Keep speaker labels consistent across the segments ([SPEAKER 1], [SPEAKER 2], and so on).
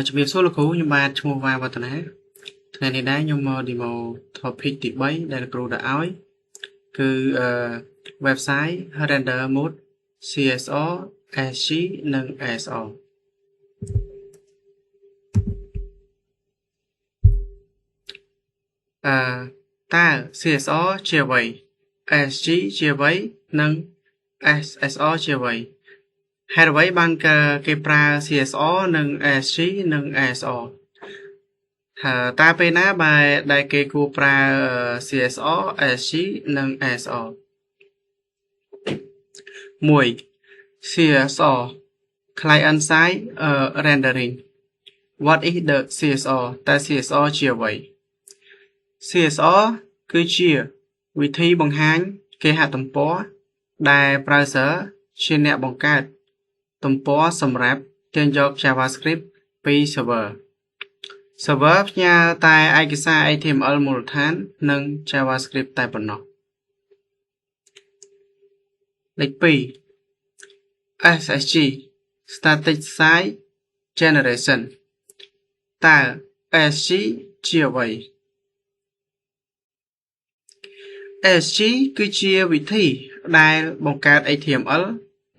[SPEAKER 1] ជំរាបសួរលោកគ្រូខ្ញុំបាទឈ្មោះវ៉ាវឌ្ឍនាថ្ងៃនេះដែរខ្ញុំមក demo topic ទី3ដែលលោកគ្រូដាក់ឲ្យគឺwebsite render mode CSR SG និង SR អឺតើ CSR ជាអ្វី SG ជាអ្វីនិង SSR ជាអ្វីហេតុអ្វីបានគេប្រើ CSR និង SG និង SR ហើយតើពេលណាបែដែលគេគួរប្រើ CSR SG និង SR 1 CSR Client Side Rendering What is the CSR តើ CSR ជាអ្វី CSR គឺជាវិធីបង្ហាញគេហទំព័រដែល browser ជាអ្នកបង្កើតទំព័រសម្រាប់ទាញយក JavaScript ពី server server ផ្ញើតែឯកសារ HTML មូលដ្ឋាន និង JavaScript តែប៉ុណ្ណោះលេខ2 SSG Static Site Generation តើ SSG ជាអ្វី SSG គឺជាវិធីដែលបង្កើត HTML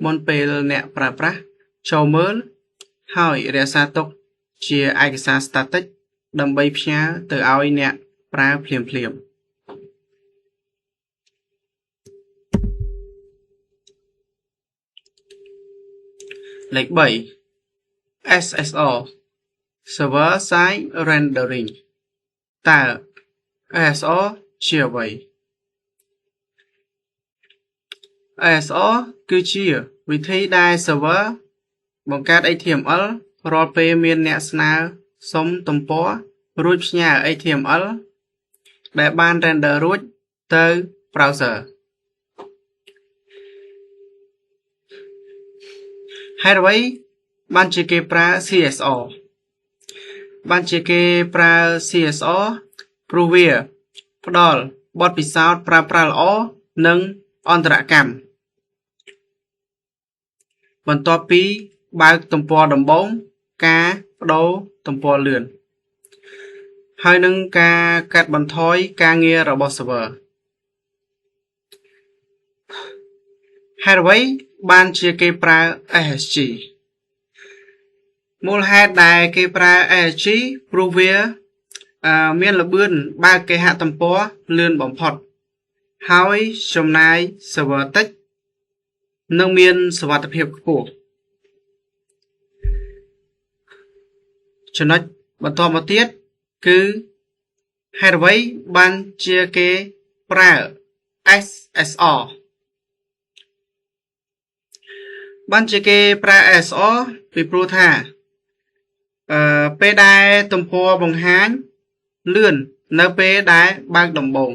[SPEAKER 1] មុនពេលអ្នកប្រើប្រាស់ចូលមើល ហើយរក្សាទុកជាឯកសារ static ដើម្បីផ្ញើទៅឲ្យអ្នកប្រើភ្លាមៗលេខ3 SSR Server Side Rendering តើ SSR ជាអ្វី SSR គឺជាវិធីដែល server បង្កើត HTML រាល់ពេលមានអ្នកស្នើសុំទំព័ររួចផ្ញើ HTML ដែលបាន render រួចទៅ browser ហេតុអ្វីបានជាគេប្រើ CSR បានជាគេប្រើ CSR ព្រោះវាផ្ដល់បទពិសោធន៍ប្រើប្រាស់ល្អនិងអន្តរកម្មបន្ទាប់ពីបើកទំព័រដំបូង ការបដូរទំព័រលឿន ហើយនឹងការកាត់បន្ថយការងាររបស់ server ហេតុអ្វីបានជាគេប្រើ SSG មូលហេតុដែលគេប្រើ SSG ព្រោះវាមានល្បឿនបើកគេហទំព័រលឿនបំផុត ហើយចំណាយ server តិច និងមានសុវត្ថិភាពខ្ពស់ចំណុចបន្តមកទៀតគឺហេតុអ្វីបានជាគេប្រើ SSR បានជាគេប្រើ SSR ពីព្រោះថាពេលដែលទំព័របង្ហាញលឿននៅពេលដែលបើកដំបូង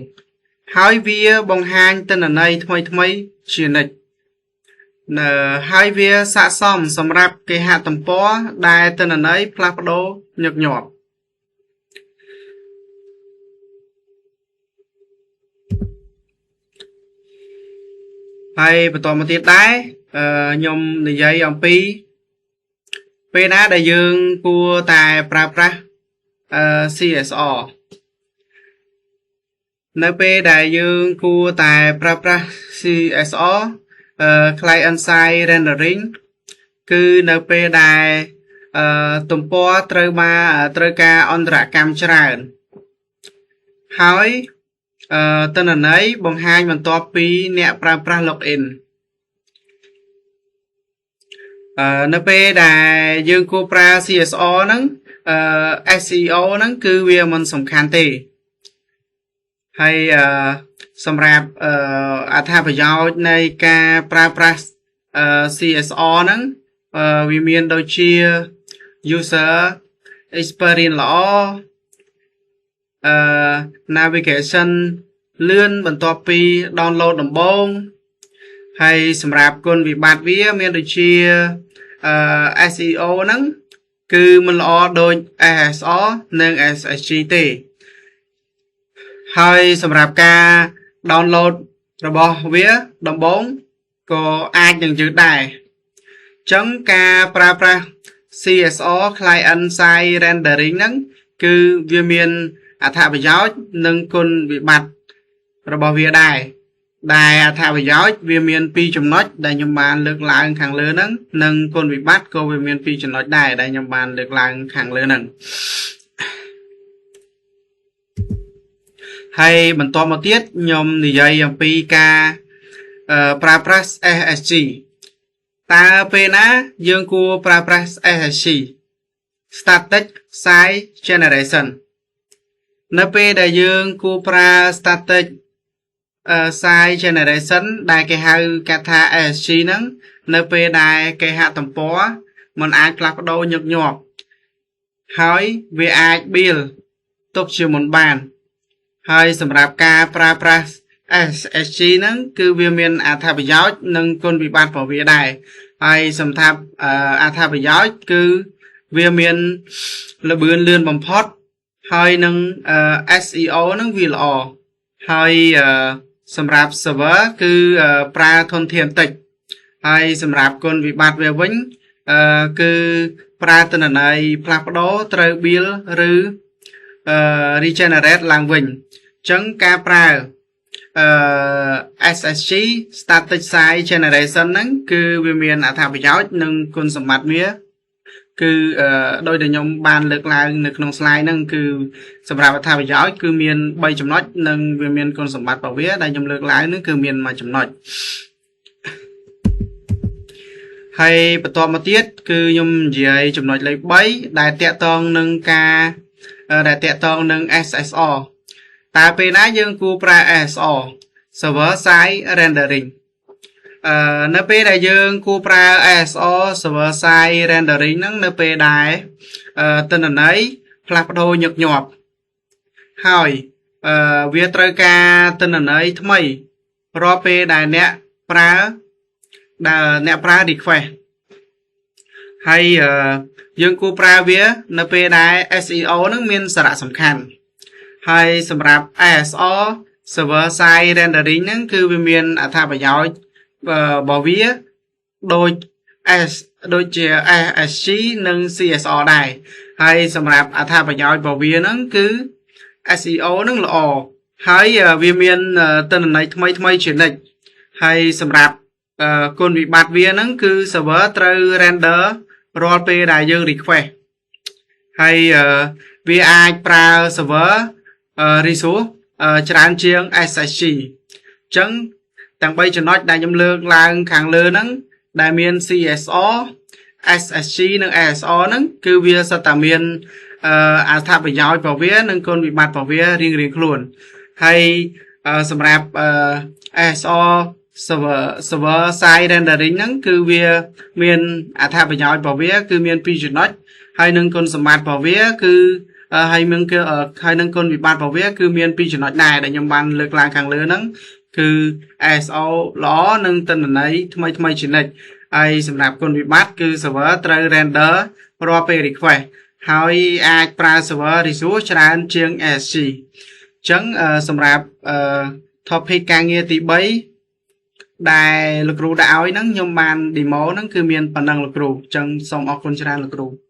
[SPEAKER 1] ហើយវាបង្ហាញទិន្នន័យថ្មីៗជានិច្ចហើយវាស័ក្តិសមសម្រាប់គេហទំព័រដែលទិន្នន័យផ្លាស់ប្ដូរញឹកញាប់ហើយបន្តមកទៀតដែរខ្ញុំនិយាយអំពីពេលណាដែលយើងគួរតែប្រើប្រាស់ CSR នៅពេលដែលយើងគួរតែប្រើប្រាស់ CSR client side rendering គឺនៅពេលដែលទំព័រត្រូវបានត្រូវការអន្តរកម្មច្រើនហើយទិន្នន័យបង្ហាញបន្ទាប់ពីអ្នកប្រើប្រាស់ login នៅពេលដែលយើងគួរប្រើ CSR ហ្នឹងSEO ហ្នឹងគឺវាមិនសំខាន់ទេហើយសម្រាប់អត្ថប្រយោជន៍នៃការប្រើប្រាស់ CSR ហ្នឹងវាមានដូចជា user experience ល្អnavigation លឿនបន្ទាប់ពី download ដំបូងហើយសម្រាប់គុណវិបត្តិវាមានដូចជាSEO ហ្នឹងគឺមិនល្អដូច SSR និង SSG ទេហើយសម្រាប់ការ download របស់វាដំបូងក៏អាចនឹងយឺតដែរអញ្ចឹងការប្រើប្រាស់ CSR client side rendering ហ្នឹងគឺវាមានអត្ថប្រយោជន៍និងគុណវិបត្តិរបស់វាដែរដែលអត្ថប្រយោជន៍វាមាន2ចំណុចដែលខ្ញុំបានលើកឡើងខាងលើហ្នឹងនិងគុណវិបត្តិក៏វាមាន2ចំណុចដែរដែលខ្ញុំបានលើកឡើងខាងលើហ្នឹងហើយបន្តមកទៀតខ្ញុំនិយាយអំពីការប្រើប្រាស់ SSG តើពេលណាយើងគួរប្រើប្រាស់ SSG Static Site Generation នៅពេលដែលយើងគួរប្រើ Static Site Generation ដែលគេហៅកាត់ថា SSG ហ្នឹងនៅពេលដែលគេហទំព័រมันអាចផ្លាស់ប្ដូរញឹកញាប់ហើយវាអាច build ទុកជាមុនបានហើយសម្រាប់ការប្រើប្រាស់ SSG ហ្នឹងគឺវាមានអត្ថប្រយោជន៍និងគុណវិបត្តិរបស់វាដែរហើយសម្រាប់អត្ថប្រយោជន៍គឺវាមានល្បឿនលឿនបំផុតហើយនឹង SEO ហ្នឹងវាល្អហើយសម្រាប់ server គឺប្រើធនធានតិចហើយសម្រាប់គុណវិបត្តិវាវិញគឺប្រើទិន្នន័យផ្លាស់ប្ដូរត្រូវ build ឬ regenerate ឡើងវិញអញ្ចឹងការប្រើអឺ SSG Static Site Generation ហ្នឹងគឺវាមានអត្ថប្រយោជន៍និងគុណសម្បត្តិវាគឺដោយដែលខ្ញុំបានលើកឡើងនៅក្នុង slide ហ្នឹងគឺសម្រាប់អត្ថប្រយោជន៍គឺមាន3ចំណុចនិងវាមានគុណសម្បត្តិរបស់វាដែលខ្ញុំលើកឡើងហ្នឹងគឺមានមួយចំណុចហើយបន្តមកទៀតគឺខ្ញុំនិយាយចំណុចលេខ3ដែលតាក់ទងនឹងការដែលតាក់ទងនឹង SSR តើពេលណាយើងគួរប្រើ SSR Server Side Rendering នៅពេលដែលយើងគួរប្រើ SSR Server Side Rendering ហ្នឹងនៅពេលដែលទិន្នន័យផ្លាស់ប្ដូរញឹកញាប់ហើយវាត្រូវការទិន្នន័យថ្មីរាល់ពេលដែលអ្នកប្រើដែលអ្នកប្រើ request ហើយយើងគួរប្រើវានៅពេលដែល SEO នឹងមានសារៈសំខាន់ហើយសម្រាប់ SSR Server Side Rendering ហ្នឹងគឺវាមានអត្ថប្រយោជន៍របស់វាដូច S ដូចជា SSG និង CSR ដែរហើយសម្រាប់អត្ថប្រយោជន៍របស់វាហ្នឹងគឺ SEO ហ្នឹងល្អហើយវាមានទិន្នន័យថ្មីថ្មីជានិច្ចហើយសម្រាប់គុណវិបត្តិវាហ្នឹងគឺ server ត្រូវ render រាល់ពេលដែលយើង request ហើយវាអាចប្រើ server resource ច្រើនជាង SSG អញ្ចឹងទាំង3ចំណុចដែលខ្ញុំលើកឡើងខាងលើហ្នឹងដែលមាន CSR SSG និង SSR ហ្នឹងគឺវាសុទ្ធតែមានអត្ថប្រយោជន៍របស់វានិងគុណវិបត្តិរបស់វារៀងៗខ្លួនហើយសម្រាប់ SSR server side rendering ហ្នឹងគឺវាមានអត្ថប្រយោជន៍របស់វាគឺមានពីរចំណុចហើយនឹងគុណសម្បត្តិរបស់វាគឺហើយមានគឺហើយនឹងគុណវិបត្តិរបស់វាគឺមានពីរចំណុចដែរដែលខ្ញុំបានលើកឡើងខាងលើហ្នឹងគឺ SEO ល្អនិងទិន្នន័យថ្មីថ្មីជានិច្ចហើយសម្រាប់គុណវិបត្តិគឺ server ត្រូវ render រាល់ពេល request ហើយអាចប្រើ server resource ច្រើនជាង SSG អញ្ចឹងសម្រាប់ topic ការងារទី3ដែលលោកគ្រូដាក់ឲ្យហ្នឹងខ្ញុំបាន demo ហ្នឹងគឺមានប៉ុណ្ណឹងលោកគ្រូអញ្ចឹងសូមអរគុណច្រើនលោកគ្រូ។